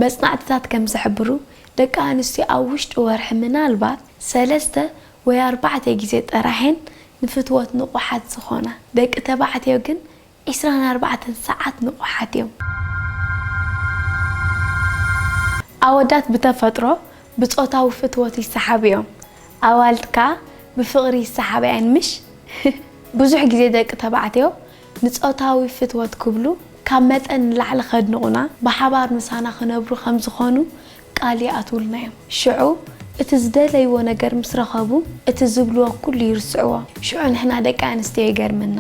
መጽናዕትታት ከም ዝሕብሩ፣ ደቂ ኣንስትዮ ኣብ ውሽጢ ወርሒ ምናልባት ሰለስተ ወይ ኣርባዕተ ግዜ ጥራሕ እየን ንፍትወት ንቑሓት ዝኾና። ደቂ ተባዕትዮ ግን ዒስራን ኣርባዕተን ሰዓት ንቑሓት እዮም። ኣወዳት ብተፈጥሮ ብጾታዊ ፍትወት ይሰሓቡ እዮም። ኣዋልድ ከኣ ብፍቕሪ ይሰሓባ እየን፣ ምሽ? ብዙሕ ግዜ ደቂ ተባዕትዮ ንጾታዊ ፍትወት ክብሉ ካብ መጠን ንላዕሊ ከድንቑና፣ ብሓባር ምሳና ክነብሩ ከም ዝኾኑ ቃል ይኣትውልና እዮም። ሽዑ እቲ ዝደለይዎ ነገር ምስ ረኸቡ፣ እቲ ዝብልዎ ኩሉ ይርስዕዎ። ሽዑ ንሕና ደቂ ኣንስትዮ ይገርመና፣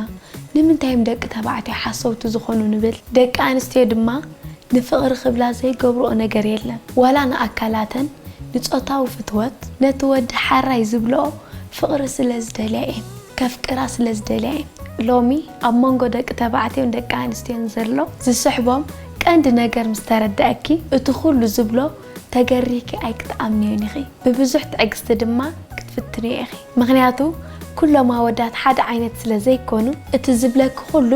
ንምንታይ እዮም ደቂ ተባዕትዮ ሓሰውቲ ዝኾኑ ንብል። ደቂ ኣንስትዮ ድማ ንፍቕሪ ክብላ ዘይገብርኦ ነገር የለን። ዋላ ንኣካላተን ንጾታዊ ፍትወት ነቲ ወዲ ሓራይ ዝብልኦ ፍቕሪ ስለ ዝደልያ እየን፣ ከፍቅራ ስለ ዝደልያ እየን። ሎሚ ኣብ መንጎ ደቂ ተባዕትዮን ደቂ ኣንስትዮን ዘሎ ዝስሕቦም ቀንዲ ነገር ምስ ተረድኣኪ፣ እቲ ኩሉ ዝብሎ ተገሪህኪ ኣይክትኣምንዮን ኢኺ። ብብዙሕ ትዕግስቲ ድማ ክትፍትንዮ ኢኺ። ምኽንያቱ ኩሎም ኣወዳት ሓደ ዓይነት ስለ ዘይኮኑ፣ እቲ ዝብለኪ ኩሉ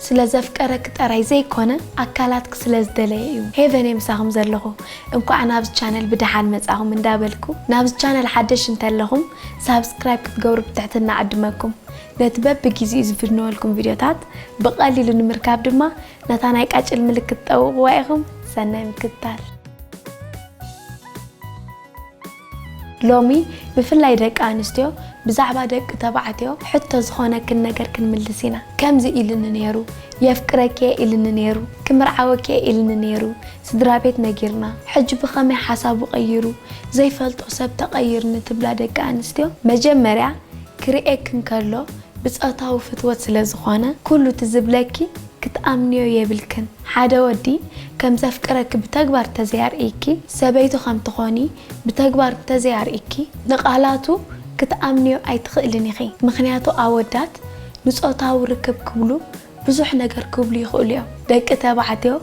ስለ ዘፍቀረኪ ጥራይ ዘይኮነ፣ ኣካላትኪ ስለ ዝደለየ እዩ። ሄቨን እየ ምሳኹም ዘለኹ። እንኳዕ ናብዚ ቻነል ብደሓን መጻኹም እንዳበልኩ፣ ናብዚ ቻነል ሓደሽ እንተለኹም ሳብስክራይብ ክትገብሩ ብትሕትና እዕድመኩም። ነቲ በብግዜኡ ዝፍንወልኩም ቪድዮታት ብቐሊሉ ንምርካብ ድማ ነታ ናይ ቃጭል ምልክት ጠውቕዋ ኢኹም። ሰናይ ምክትታል። ሎሚ ብፍላይ ደቂ ኣንስትዮ ብዛዕባ ደቂ ተባዕትዮ ሕቶ ዝኾነክን ነገር ክንምልስ ኢና። ከምዚ ኢልኒ ነይሩ፣ የፍቅረኪ እየ ኢልኒ ነይሩ፣ ክምርዓወኪ እየ ኢልኒ ነይሩ፣ ስድራ ቤት ነጊርና፣ ሕጂ ብኸመይ ሓሳቡ ቀይሩ፣ ዘይፈልጦ ሰብ ተቐይርኒ ትብላ ደቂ ኣንስትዮ፣ መጀመርያ ክርእየክን ከሎ ብጾታዊ ፍትወት ስለ ዝኾነ፣ ኩሉ እቲ ዝብለኪ ክትኣምንዮ የብልክን። ሓደ ወዲ ከም ዘፍቅረኪ ብተግባር እንተዘይኣርእይኪ፣ ሰበይቱ ከም ትኾኒ ብተግባር እንተዘይኣርእይኪ፣ ንቓላቱ ክትኣምንዮ ኣይትኽእልን ኢኺ። ምኽንያቱ ኣወዳት ንጾታዊ ርክብ ክብሉ ብዙሕ ነገር ክብሉ ይኽእሉ እዮም። ደቂ ተባዕትዮ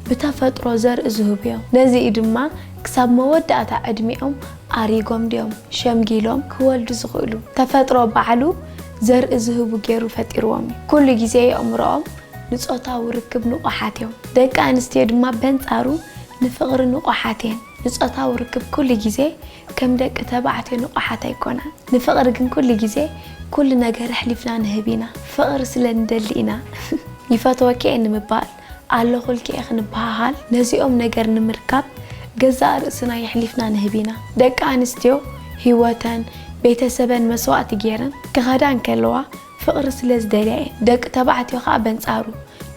ብተፈጥሮ ዘርኢ ዝህቡ እዮም። ነዚ እዩ ድማ ክሳብ መወዳእታ ዕድሚኦም ኣሪጎም ድዮም ሸምጊሎም ክወልዱ ዝኽእሉ? ተፈጥሮ ባዕሉ ዘርኢ ዝህቡ ገይሩ ፈጢርዎም እዩ። ኩሉ ግዜ የእምሮኦም ንጾታዊ ርክብ ንቑሓት እዮም። ደቂ ኣንስትዮ ድማ በንጻሩ ንፍቕሪ ንቑሓት እየን። ንጾታዊ ርክብ ኩሉ ግዜ ከም ደቂ ተባዕትዮ ንቑሓት ኣይኮናን። ንፍቕሪ ግን ኩሉ ግዜ ኩሉ ነገር ኣሕሊፍና ንህብ ኢና። ፍቕሪ ስለ ንደሊ ኢና። ይፈትወኪ እየ ንምባል፣ ኣለኹልኪ እየ ክንበሃሃል፣ ነዚኦም ነገር ንምርካብ ገዛእ ርእስና የሕሊፍና ንህብ ኢና። ደቂ ኣንስትዮ ህይወተን፣ ቤተሰበን መስዋእቲ ገይረን ክኸዳ እንከለዋ ፍቕሪ ስለ ዝደልያ እየን። ደቂ ተባዕትዮ ኸኣ በንጻሩ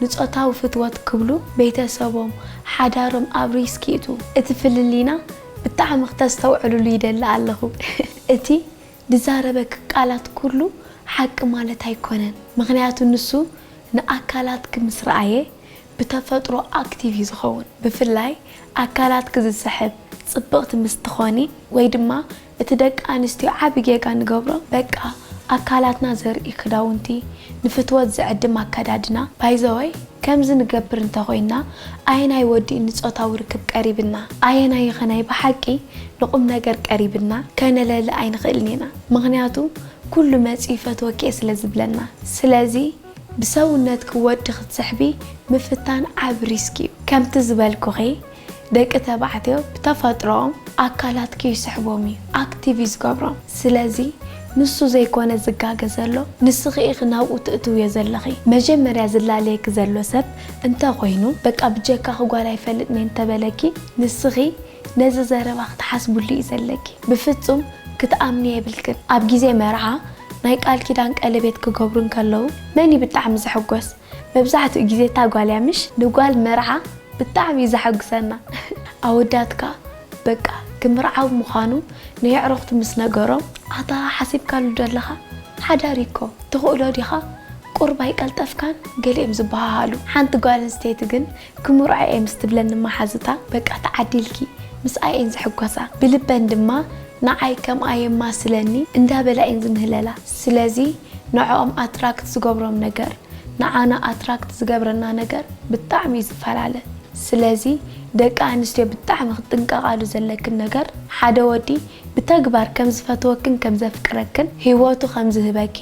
ንጾታዊ ፍትወት ክብሉ ቤተሰቦም፣ ሓዳሮም ኣብ ሪስክ ይእትዉ። እቲ ፍልልይና ብጣዕሚ ክተስተውዕልሉ ይደሊ ኣለኹ። እቲ ዝዛረበኪ ቃላት ኩሉ ሓቂ ማለት ኣይኮነን። ምኽንያቱ ንሱ ንኣካላትኪ ምስ ረኣየ ብተፈጥሮ ኣክቲቭ እዩ ዝኸውን። ብፍላይ ኣካላትኪ ዝስሕብ ጽብቕቲ ምስ ትኾኒ ወይ ድማ እቲ ደቂ ኣንስትዮ ዓቢ ጌጋ ንገብሮ፣ በቃ ኣካላትና ዘርኢ ክዳውንቲ፣ ንፍትወት ዝዕድም ኣከዳድና። ባይዘወይ ከምዚ ንገብር እንተኾይንና ኣየናይ ወዲ እዩ ንጾታዊ ርክብ ቀሪብና? ኣየናይ ኸ ናይ ብሓቂ ንቁም ነገር ቀሪብና? ከነለሊ ኣይንኽእልን ኢና። ምኽንያቱ ኩሉ መጺኡ ይፈትወኪ እየ ስለ ዝብለና። ስለዚ ብሰውነትኪ ወዲ ክትስሕቢ ምፍታን ዓቢ ሪስክ እዩ። ከምቲ ዝበልኩኺ ደቂ ተባዕትዮ ብተፈጥሮኦም ኣካላትኪ ይስሕቦም እዩ፣ ኣክቲቭ እዩ ዝገብሮም። ስለዚ ንሱ ዘይኮነ ዝጋገ ዘሎ፣ ንስኺ ኢኺ ናብኡ ትእትውዮ ዘለኺ። መጀመርያ ዝላለየኪ ዘሎ ሰብ እንተኾይኑ፣ በቃ ብጀካኺ ጓል ኣይፈልጥን እየ እንተበለኪ፣ ንስኺ ነዚ ዘረባ ክትሓስብሉ እዩ ዘለኪ። ብፍጹም ክትኣምኒ የብልክን። ኣብ ግዜ መርዓ ናይ ቃል ኪዳን ቀለቤት ክገብሩ እንከለዉ መን እዩ ብጣዕሚ ዝሕጎስ? መብዛሕትኡ ግዜ እታ ጓል እያ ምሽ? ንጓል መርዓ ብጣዕሚ እዩ ዘሐጉሰና። ኣወዳት ከኣ በቃ ክምርዓው ምዃኑ ንየዕሩኽቱ ምስ ነገሮም፣ ኣታ ሓሲብካሉ ዶ ኣለኻ? ሓዳር እዩ እኮ፣ ትኽእሎ ዲኻ? ቁሩብ ኣይቀልጠፍካን? ገሊኦም ዝበሃሃሉ። ሓንቲ ጓል ኣንስተይቲ ግን ክምርዖ እየ ምስ ትብለኒ መሓዙታ፣ በቃ ተዓዲልኪ፣ ምስኣ እየን ዝሕጎሳ። ብልበን ድማ ንዓይ ከምኣ የማስለኒ እንዳበላ እየን ዝምህለላ። ስለዚ ንዕኦም ኣትራክት ዝገብሮም ነገር ንዓና ኣትራክት ዝገብረና ነገር ብጣዕሚ እዩ ዝፈላለ። ስለዚ ደቂ ኣንስትዮ ብጣዕሚ ክትጥንቀቓሉ ዘለክን ነገር፣ ሓደ ወዲ ብተግባር ከም ዝፈትወክን ከም ዘፍቅረክን ህይወቱ ከም ዝህበኪ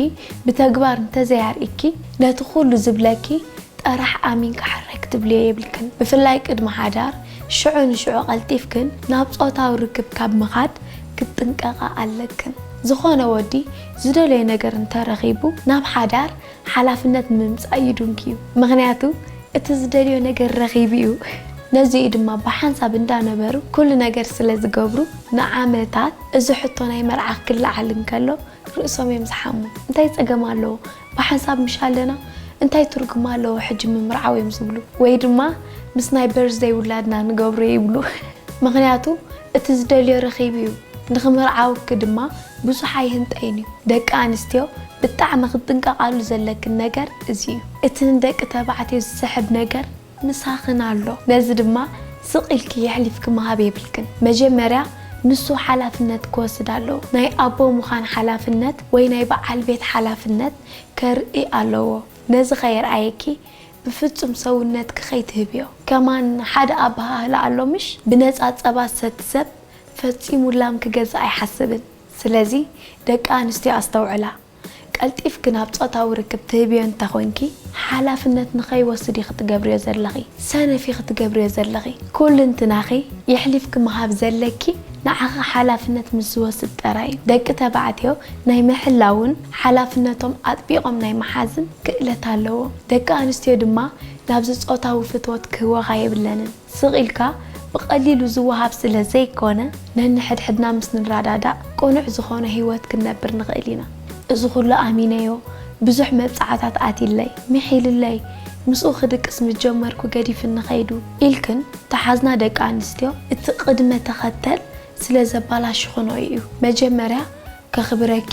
ብተግባር እንተዘይኣርኢኪ፣ ነቲ ኩሉ ዝብለኪ ጠራሕ ኣሚንኪ ሕራይ ክትብልዮ የብልክን። ብፍላይ ቅድሚ ሓዳር ሽዑ ንሽዑ ቀልጢፍክን ናብ ጾታዊ ርክብ ካብ ምኻድ ክትጥንቀቓ ኣለክን። ዝኾነ ወዲ ዝደለዮ ነገር እንተረኺቡ ናብ ሓዳር ሓላፍነት ንምምጻእ ይድንኪ እዩ። ምኽንያቱ እቲ ዝደልዮ ነገር ረኺቡ እዩ። ነዚ እዩ ድማ ብሓንሳብ እንዳነበሩ ኩሉ ነገር ስለ ዝገብሩ ንዓመታት እዚ ሕቶ ናይ መርዓ ክለዓል እንከሎ ርእሶም እዮም ዝሓሙ። እንታይ ጸገም ኣለዎ? ብሓንሳብ ምሽ ኣለና እንታይ ትርጉም ኣለዎ ሕጂ ምምርዓው እዮም ዝብሉ። ወይ ድማ ምስ ናይ በርዝደይ ውላድና ንገብሮ ይብሉ። ምኽንያቱ እቲ ዝደልዮ ረኺቡ እዩ። ንኽምርዓውኪ ድማ ብዙሕ ኣይህንጠይን እዩ። ደቂ ኣንስትዮ ብጣዕሚ ክትጥንቀቓሉ ዘለክን ነገር እዚ እዩ። እቲ ንደቂ ተባዕትዮ ዝስሕብ ነገር ምሳኽን ኣሎ። ነዚ ድማ ስቕ ኢልኪ የሕሊፍኪ ምሃብ የብልክን። መጀመርያ ንሱ ሓላፍነት ክወስድ ኣለዎ። ናይ ኣቦ ምዃን ሓላፍነት ወይ ናይ በዓል ቤት ሓላፍነት ከርኢ ኣለዎ። ነዚ ከየርኣየኪ ብፍጹም ሰውነትኪ ከይትህብዮ። ከማን ሓደ ኣበሃህላ ኣሎ ምሽ? ብነጻ ጸባ ዝሰቲ ሰብ ፈጺሙ ላም ክገዝእ ኣይሓስብን። ስለዚ ደቂ ኣንስትዮ ኣስተውዕላ። ቀልጢፍኪ ናብ ጾታዊ ርክብ ትህብዮ እንተኾይንኪ ሓላፍነት ንኸይወስድ ኢኺ ትገብርዮ ዘለኺ። ሰነፍ ኢኺ ትገብርዮ ዘለኺ። ኩልንትናኺ የሕሊፍኪ ምሃብ ዘለኪ ንዓኺ ሓላፍነት ምስ ዝወስድ ጥራይ እዩ። ደቂ ተባዕትዮ ናይ ምሕላውን ሓላፍነቶም ኣጥቢቖም ናይ ምሓዝን ክእለት ኣለዎም። ደቂ ኣንስትዮ ድማ ናብዚ ጾታዊ ፍትወት ክህወኻ የብለንን። ስቕ ኢልካ ብቐሊሉ ዝወሃብ ስለ ዘይኮነ ነንሕድሕድና ምስ ንረዳዳእ ቅኑዕ ዝኾነ ህይወት ክንነብር ንኽእል ኢና። እዚ ኩሉ ኣሚነዮ ብዙሕ መብጽዓታት ኣትይለይ፣ ምሒልለይ፣ ምስኡ ክድቅስ ምስ ጀመርኩ ገዲፍኒ ከይዱ ኢልክን ተሓዝና ደቂ ኣንስትዮ እቲ ቅድመ ተኸተል ስለ ዘባላሽኽኖ እዩ። መጀመርያ ከኽብረኪ፣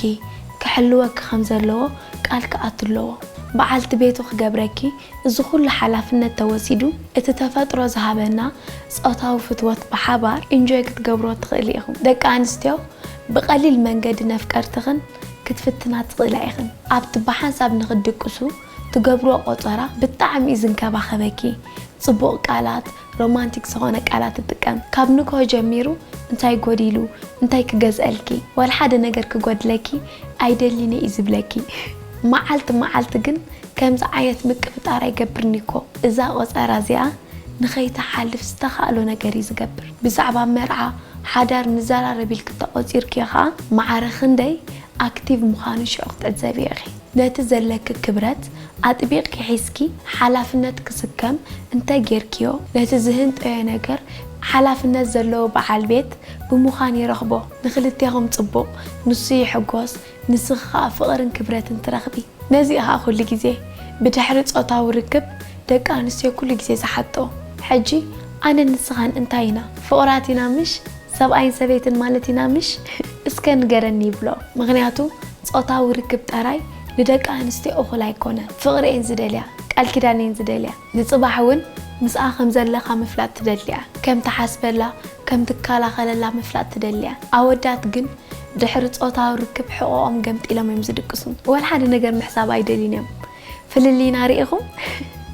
ክሕልወኪ ከም ዘለዎ ቃል ክኣቱ ኣለዎ። በዓልቲ ቤቱ ክገብረኪ እዚ ኩሉ ሓላፍነት ተወሲዱ እቲ ተፈጥሮ ዝሃበና ጾታዊ ፍትወት ብሓባር ኢንጆይ ክትገብርዎ ትኽእሊ ኢኹም። ደቂ ኣንስትዮ ብቐሊል መንገዲ ነፍቀርትኽን ክትፍትና ትኽእላ ኢኽን። ኣብቲ ብሓንሳብ ንኽትድቅሱ ትገብርዎ ቆጸራ ብጣዕሚ እዩ ዝንከባኸበኪ። ጽቡቕ ቃላት፣ ሮማንቲክ ዝኾነ ቃላት ትጥቀም። ካብ ንግሆ ጀሚሩ እንታይ ጎዲሉ፣ እንታይ ክገዝአልኪ፣ ዋላ ሓደ ነገር ክጎድለኪ ኣይደልን እዩ ዝብለኪ። መዓልቲ መዓልቲ ግን ከምዚ ዓይነት ምቅብጣር ኣይገብርን እኮ። እዛ ቆጸራ እዚኣ ንኸይትሓልፍ ዝተኻእሎ ነገር እዩ ዝገብር። ብዛዕባ መርዓ፣ ሓዳር ንዘራረብ ኢልኪ ተቖጺርክዮ ኸኣ ማዕረ ክንደይ ኣክቲቭ ምዃኑ ሽዑ ክትዕዘብዮ ኢኺ። ነቲ ዘለኪ ክብረት ኣጥቢቕኪ ሒዝኪ ሓላፍነት ክስከም እንተ ጌርክዮ፣ ነቲ ዝህንጠዮ ነገር ሓላፍነት ዘለዎ በዓል ቤት ብምዃን ይረኽቦ። ንኽልቴኹም ጽቡቕ፣ ንሱ ይሕጎስ፣ ንስኺ ኸኣ ፍቕርን ክብረትን ትረኽቢ። ነዚ ኸኣ ኩሉ ግዜ ብድሕሪ ጾታዊ ርክብ ደቂ ኣንስትዮ ኩሉ ግዜ ዝሓትኦ፣ "ሕጂ ኣነን ንስኻን እንታይ ኢና? ፍቑራት ኢና ምሽ? ሰብኣይን ሰበይትን ማለት ኢና ምሽ? እስከ ንገረኒ" ይብሎ። ምኽንያቱ ጾታዊ ርክብ ጠራይ ንደቂ ኣንስትዮ እኹል ኣይኮነን። ፍቕሪ እየን ዝደልያ፣ ቃል ኪዳን እየን ዝደልያ። ንጽባሕ እውን ምስኣ ከም ዘለኻ ምፍላጥ ትደሊ እያ። ከም ትሓስበላ፣ ከም ትከላኸለላ ምፍላጥ ትደሊ እያ። ኣወዳት ግን ድሕሪ ጾታዊ ርክብ ሕቖኦም ገምጢሎም እዮም ዝድቅሱ። ወላ ሓደ ነገር ምሕሳብ ኣይደልዩን እዮም። ፍልልይና ርኢኹም?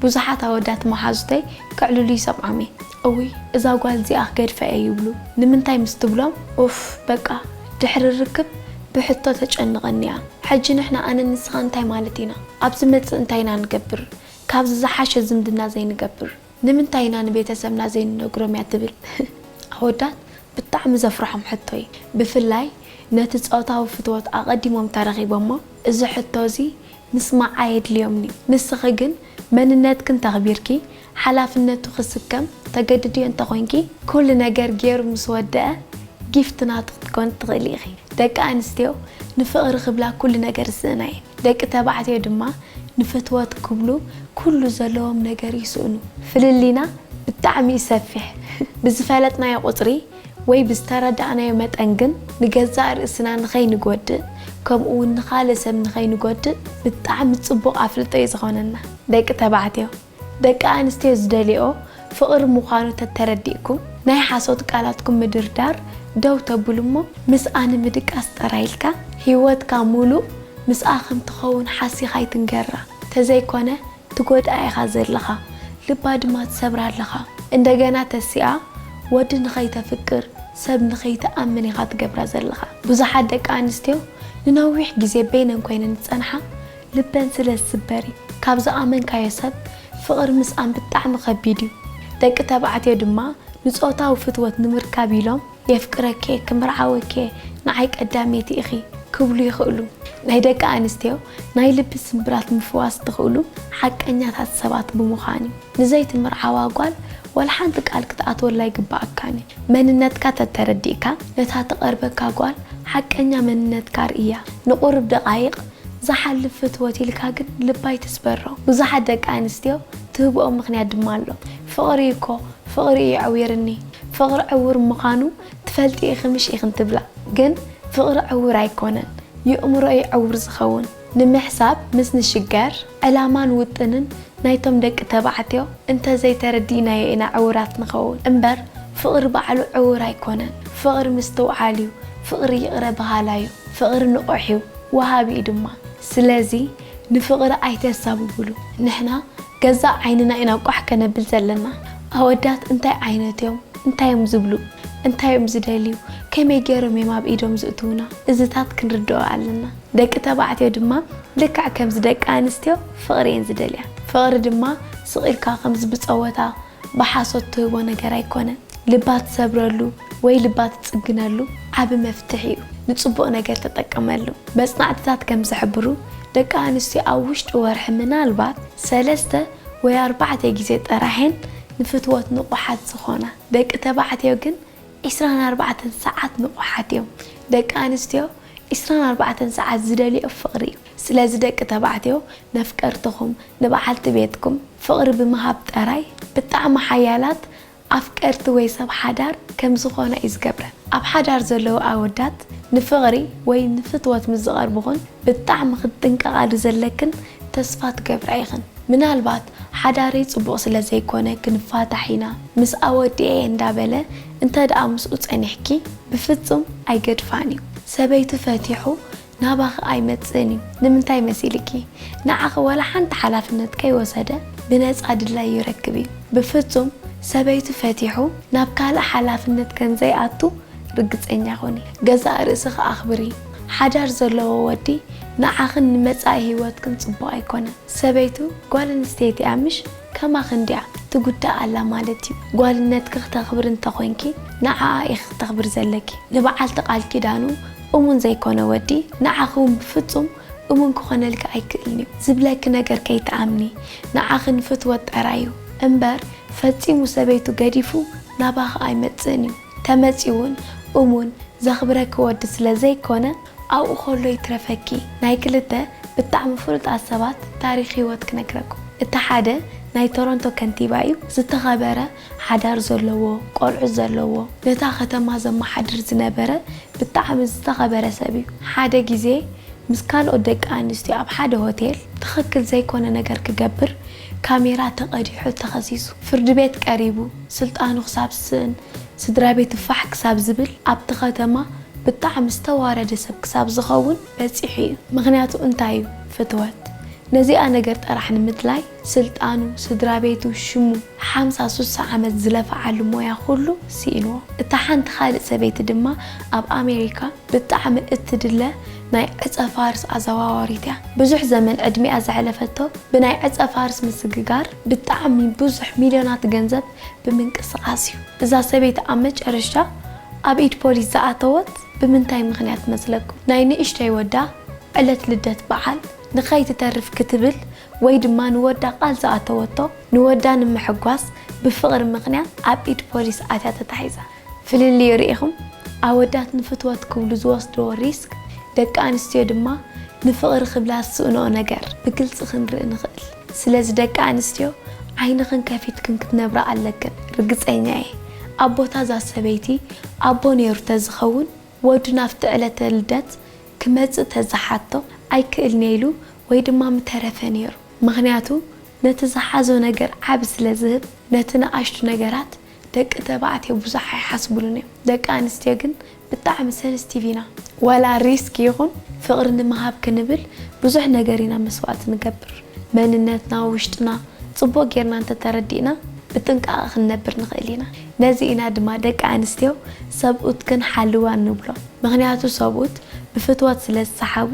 ብዙሓት ኣወዳት መሓዙተይ ከዕልሉ ይሰምዖም እየ። "እውይ፣ እዛ ጓል እዚኣ ክገድፋ እየ" ይብሉ። ንምንታይ ምስ ትብሎም፣ "ኡፍ፣ በቃ፣ ድሕሪ ርክብ ብሕቶ ተጨንቐኒ እያ። ሕጂ ንሕና ኣነን ንስኻን እንታይ ማለት ኢና? ኣብ ዝመጽእ እንታይ ኢና ንገብር? ካብዚ ዝሓሸ ዝምድና ዘይንገብር? ንምንታይ ኢና ንቤተሰብና ዘይንነግሮም?" እያ ትብል። ኣወዳት ብጣዕሚ ዘፍርሖም ሕቶ እዩ። ብፍላይ ነቲ ጾታዊ ፍትወት ኣቐዲሞም ተረኺቦሞ፣ እዚ ሕቶ እዚ ምስማዕ ኣየድልዮምን እዩ። ንስኺ ግን መንነትክን ተኽቢርኪ፣ ሓላፍነቱ ክስከም ተገድድዮ እንተኾይንኪ፣ ኩሉ ነገር ገይሩ ምስ ወደአ ጊፍት ናቱ ክትኮን ትኽእሊ ኢኺ። ደቂ ኣንስትዮ ንፍቕሪ ክብላ ኩሉ ነገር ዝስእና እየን። ደቂ ተባዕትዮ ድማ ንፍትወት ክብሉ ኩሉ ዘለዎም ነገር ይስእኑ። ፍልልይና ብጣዕሚ እዩ ሰፊሕ። ብዝፈለጥናዮ ቁጽሪ ወይ ብዝተረዳእናዮ መጠን ግን ንገዛእ ርእስና ንኸይንጎድእ፣ ከምኡ እውን ንኻልእ ሰብ ንኸይንጎድእ ብጣዕሚ ጽቡቕ ኣፍልጦ እዩ ዝኾነና። ደቂ ተባዕትዮ፣ ደቂ ኣንስትዮ ዝደልይኦ ፍቕሪ ምዃኑ ተተረዲእኩም፣ ናይ ሓሶት ቃላትኩም ምድርዳር ደው ተብሉ እሞ፣ ምስኣ ንምድቃስ ጥራይ ኢልካ ህይወትካ ሙሉእ ምስኣ ከም ትኸውን ሓሲኻ ኣይትንገራ። ተዘይኮነ ትጎድኣ ኢኻ ዘለኻ፣ ልባ ድማ ትሰብራ ኣለኻ። እንደገና ተሲኣ ወዲ ንኸይተፍቅር፣ ሰብ ንኸይትኣምን ኢኻ ትገብራ ዘለኻ። ብዙሓት ደቂ ኣንስትዮ ንነዊሕ ግዜ በይነን ኮይነን ዝጸንሓ ልበን ስለ ዝስበር እዩ። ካብ ዝኣመንካዮ ሰብ ፍቕሪ ምስኣን ብጣዕሚ ከቢድ እዩ። ደቂ ተባዕትዮ ድማ ንጾታዊ ፍትወት ንምርካብ ኢሎም የፍቅረኬ፣ ክምርዓወኬ፣ ንዓይ ቀዳመይቲ ኢኺ ክብሉ ይኽእሉ። ናይ ደቂ ኣንስትዮ ናይ ልቢ ስምብራት ምፍዋስ ትኽእሉ ሓቀኛታት ሰባት ብምዃን እዩ። ንዘይትምርዓዋ ጓል ዋላ ሓንቲ ቃል ክትኣትወላ ኣይግባኣካን እዩ። መንነትካ ተተረዲእካ ነታ ትቐርበካ ጓል ሓቀኛ መንነትካ ርእያ። ንቁሩብ ደቓይቕ ዝሓልፍ ፍትወት ኢልካ ግን ልባ ኣይትስበሮ። ብዙሓት ደቂ ኣንስትዮ ትህብኦ ምኽንያት ድማ ኣሎ። ፍቕሪ እኮ ፍቕሪ እዩ ዕዊርኒ፣ ፍቕሪ ዕውር ምዃኑ ትፈልጢ ኢኺ ምሽ ኢኽን ትብላ። ግን ፍቕሪ ዕውር ኣይኮነን፣ የእምሮ እዩ ዕውር ዝኸውን። ንምሕሳብ ምስ ንሽገር፣ ዕላማን ውጥንን ናይቶም ደቂ ተባዕትዮ እንተዘይተረዲእናዮ ኢና ዕውራት ንኸውን። እምበር ፍቕሪ ባዕሉ ዕውር ኣይኮነን። ፍቕሪ ምስትውዓል እዩ። ፍቕሪ ይቕረ በሃላይ እዩ። ፍቕሪ ንቑሕ እዩ፣ ወሃቢ እዩ ድማ። ስለዚ ንፍቕሪ ኣይተሳብብሉ። ንሕና ገዛእ ዓይንና ኢና ቋሕ ከነብል ዘለና። ኣወዳት እንታይ ዓይነት እዮም? እንታይ እዮም ዝብሉ? እንታይ እዮም ዝደልዩ? ከመይ ገይሮም እዮም ኣብ ኢዶም ዝእትዉና? እዚታት ክንርድኦ ኣለና። ደቂ ተባዕትዮ ድማ ልክዕ ከምዚ ደቂ ኣንስትዮ ፍቕሪ እየን ዝደልያ። ፍቕሪ ድማ ስቕ ኢልካ ከምዚ ብጸወታ ብሓሶት ትህቦ ነገር ኣይኮነን። ልባ ትሰብረሉ ወይ ልባ ትጽግነሉ ዓቢ መፍትሕ እዩ ንጽቡቕ ነገር ተጠቀመሉ። መጽናዕትታት ከም ዝሕብሩ ደቂ ኣንስትዮ ኣብ ውሽጢ ወርሒ ምናልባት ሰለስተ ወይ ኣርባዕተ ግዜ ጥራሕ እየን ንፍትወት ንቑሓት ዝኾና። ደቂ ተባዕትዮ ግን ዒስራን ኣርባዕተን ሰዓት ንቑሓት እዮም። ደቂ ኣንስትዮ ዒስራን ኣርባዕተን ሰዓት ዝደልዮ ፍቕሪ እዩ። ስለዚ ደቂ ተባዕትዮ ነፍቀርትኹም ንበዓልቲ ቤትኩም ፍቕሪ ብምሃብ ጥራይ ብጣዕሚ ሓያላት ኣፍቀርቲ ወይ ሰብ ሓዳር ከም ዝኾና እዩ ዝገብረን። ኣብ ሓዳር ዘለዉ ኣወዳት ንፍቕሪ ወይ ንፍትወት ምስ ዝቐርብኹን ብጣዕሚ ክትጥንቀቓሉ ዘለክን ተስፋ ትገብራ ኢኽን። ምናልባት ሓዳረይ ጽቡቕ ስለ ዘይኮነ ክንፋታሕ ኢና፣ ምስ ኣወዲኤ እንዳበለ እንተ ደኣ ምስኡ ጸኒሕኪ ብፍጹም ኣይገድፋን እዩ። ሰበይቱ ፈቲሑ ናባኺ ኣይመጽእን እዩ። ንምንታይ መሲልኪ? ንዓኺ ዋላ ሓንቲ ሓላፍነት ከይወሰደ ብነጻ ድላዩ ይረክብ እዩ። ብፍጹም ሰበይቱ ፈቲሑ ናብ ካልእ ሓላፍነት ከም ዘይኣቱ ርግጸኛ ኹኒ። ገዛእ ርእስኺ ኣኽብሪ። ሓዳር ዘለዎ ወዲ ንዓኽን ንመጻኢ ህይወትክን ጽቡቕ ኣይኮነን። ሰበይቱ ጓል ኣንስተይቲ እያ ምሽ? ከማኺ እንድያ ትጉዳእ ኣላ ማለት እዩ። ጓልነትኪ ክተኽብሪ እንተኾይንኪ ንዓኣ ኢኺ ክተኽብሪ ዘለኪ። ንበዓልቲ ቃል ኪዳኑ እሙን ዘይኮነ ወዲ ንዓኺ እውን ብፍጹም እሙን ክኾነልኪ ኣይክእልን እዩ። ዝብለኪ ነገር ከይትኣምኒ። ንዓኺ ንፍትወት ጥራይ እዩ እምበር ፈጺሙ ሰበይቱ ገዲፉ ናባኺ ኣይመጽእን እዩ። ተመጺኡ እውን እሙን ዘኽብረኪ ወዲ ስለ ዘይኮነ ኣብኡ ከሎ ይትረፈኪ። ናይ ክልተ ብጣዕሚ ፍሉጣት ሰባት ታሪኽ ህይወት ክነግረኩም። እቲ ሓደ ናይ ቶሮንቶ ከንቲባ እዩ። ዝተኸበረ ሓዳር ዘለዎ፣ ቆልዑ ዘለዎ፣ ነታ ከተማ ዘመሓድር ዝነበረ ብጣዕሚ ዝተኸበረ ሰብ እዩ። ሓደ ግዜ ምስ ካልኦት ደቂ ኣንስትዮ ኣብ ሓደ ሆቴል ትኽክል ዘይኮነ ነገር ክገብር ካሜራ ተቐዲሑ ተኸሲሱ። ፍርዲ ቤት ቀሪቡ ስልጣኑ ክሳብ ዝስእን ስድራ ቤቱ ፋሕ ክሳብ ዝብል ኣብቲ ከተማ ብጣዕሚ ዝተዋረደ ሰብ ክሳብ ዝኸውን በጺሑ እዩ። ምኽንያቱ እንታይ እዩ? ፍትወት። ነዚኣ ነገር ጥራሕ ንምድላይ ስልጣኑ፣ ስድራ ቤቱ፣ ሽሙ፣ ሓምሳ ሱሳ ዓመት ዝለፍዓሉ ሞያ ኩሉ ስኢንዎ። እታ ሓንቲ ካልእ ሰበይቲ ድማ ኣብ ኣሜሪካ ብጣዕሚ እትድለ ናይ ዕጸ ፋርስ ኣዘዋዋሪት እያ። ብዙሕ ዘመን ዕድሚኣ ዘሕለፈቶ ብናይ ዕጸ ፋርስ ምስግጋር ብጣዕሚ ብዙሕ ሚልዮናት ገንዘብ ብምንቅስቓስ እዩ። እዛ ሰበይቲ ኣብ መጨረሽታ ኣብ ኢድ ፖሊስ ዝኣተወት ብምንታይ ምኽንያት መስለኩም? ናይ ንእሽተይ ወዳ ዕለት ልደት በዓል ንኸይትተርፍ ክትብል ወይ ድማ ንወዳ ቃል ዝኣተወቶ ንወዳ ንምሕጓስ ብፍቕሪ ምኽንያት ኣብ ኢድ ፖሊስ ኣትያ ተታሒዛ። ፍልልዩ ርኢኹም? ኣወዳት ንፍትወት ክብሉ ዝወስድዎ ሪስክ፣ ደቂ ኣንስትዮ ድማ ንፍቕሪ ክብላ ዝስእንኦ ነገር ብግልጺ ክንርኢ ንኽእል። ስለዚ ደቂ ኣንስትዮ ዓይንኽን ከፊትክን ክትነብራ ኣለክን። ርግጸኛ እየ ኣብ ቦታ እዛ ሰበይቲ ኣቦ ነይሩ ተዝኸውን ወዱ ናብቲ ዕለተ ልደት ክመጽእ ተዝሓቶ ኣይክእልን እየ ኢሉ ወይ ድማ ምተረፈ ነይሩ። ምኽንያቱ ነቲ ዝሓዞ ነገር ዓቢ ስለ ዝህብ ነቲ ንኣሽቱ ነገራት ደቂ ተባዕትዮ ብዙሕ ኣይሓስብሉን እዮም። ደቂ ኣንስትዮ ግን ብጣዕሚ ሰንስቲቭ ኢና። ዋላ ሪስክ ይኹን ፍቕሪ ንምሃብ ክንብል ብዙሕ ነገር ኢና መስዋእቲ ንገብር። መንነትና፣ ውሽጥና ጽቡቕ ጌርና እንተተረዲእና ብጥንቃቐ ክንነብር ንኽእል ኢና። ነዚ ኢና ድማ ደቂ ኣንስትዮ ሰብኡትክን ሓልዋ ንብሎ። ምኽንያቱ ሰብኡት ብፍትወት ስለ ዝሰሓቡ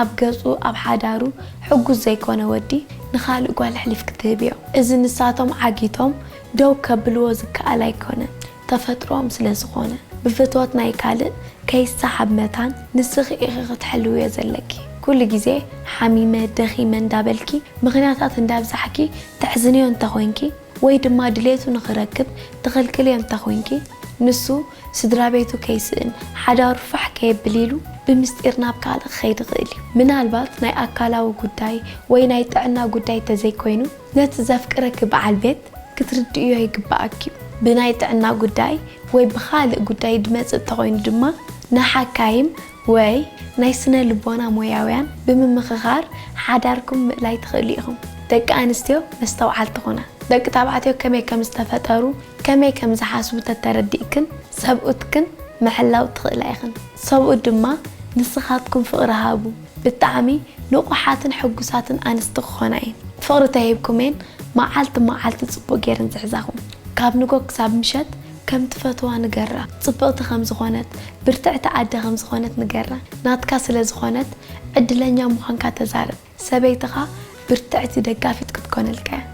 ኣብ ገጹ ኣብ ሓዳሩ ሕጉስ ዘይኮነ ወዲ ንኻልእ ጓል ኣሕሊፍኪ ትህብዮ። እዚ ንሳቶም ዓጊቶም ደው ከብልዎ ዝከኣል ኣይኮነን። ተፈጥሮኦም ስለ ዝኾነ። ብፍትወት ናይ ካልእ ከይሰሓብ መታን ንስኺ ኢኺ ክትሕልውዮ ዘለኪ። ኩሉ ግዜ ሓሚመ፣ ደኺመ እንዳበልኪ ምኽንያታት እንዳብዛሕኪ ተሕዝንዮ እንተኾይንኪ፣ ወይ ድማ ድሌቱ ንኽረክብ ትኽልክልዮ እንተኾይንኪ፣ ንሱ ስድራ ቤቱ ከይስእን ሓዳሩ ፋሕ ከየብል ኢሉ ብምስጢር ናብ ካልእ ክኸይድ ይኽእል እዩ። ምናልባት ናይ ኣካላዊ ጉዳይ ወይ ናይ ጥዕና ጉዳይ ተዘይኮይኑ፣ ነቲ ዘፍቅረኪ በዓል ቤት ክትርድእዮ ይግብኣኪ እዩ። ብናይ ጥዕና ጉዳይ ወይ ብኻልእ ጉዳይ ድመጽእ እንተኾይኑ ድማ፣ ንሓካይም ወይ ናይ ስነ ልቦና ሞያውያን ብምምኽኻር ሓዳርኩም ምእላይ ትኽእሉ ኢኹም። ደቂ ኣንስትዮ መስተውዓልቲ ኹና። ደቂ ተባዕትዮ ከመይ ከም ዝተፈጠሩ፣ ከመይ ከም ዝሓስቡ ተተረዲእክን ሰብኡትክን ምሕላው ትኽእላ ኢኽን። ሰብኡት ድማ ንስኻትኩም ፍቕሪ ሃቡ። ብጣዕሚ ንቑሓትን ሕጉሳትን ኣንስቲ ክኾና እየን። ፍቕሪ ተሂብኩም እየን መዓልቲ መዓልቲ ጽቡቕ ገይረን ዝሕዛኹም። ካብ ንጎ ክሳብ ምሸት ከም ትፈትዋ ንገራ። ጽብቕቲ ከም ዝኾነት፣ ብርትዕቲ ኣደ ከም ዝኾነት ንገራ። ናትካ ስለ ዝኾነት ዕድለኛ ምዃንካ ተዛረብ። ሰበይትኻ ብርትዕቲ ደጋፊት ክትኮነልካ እያ።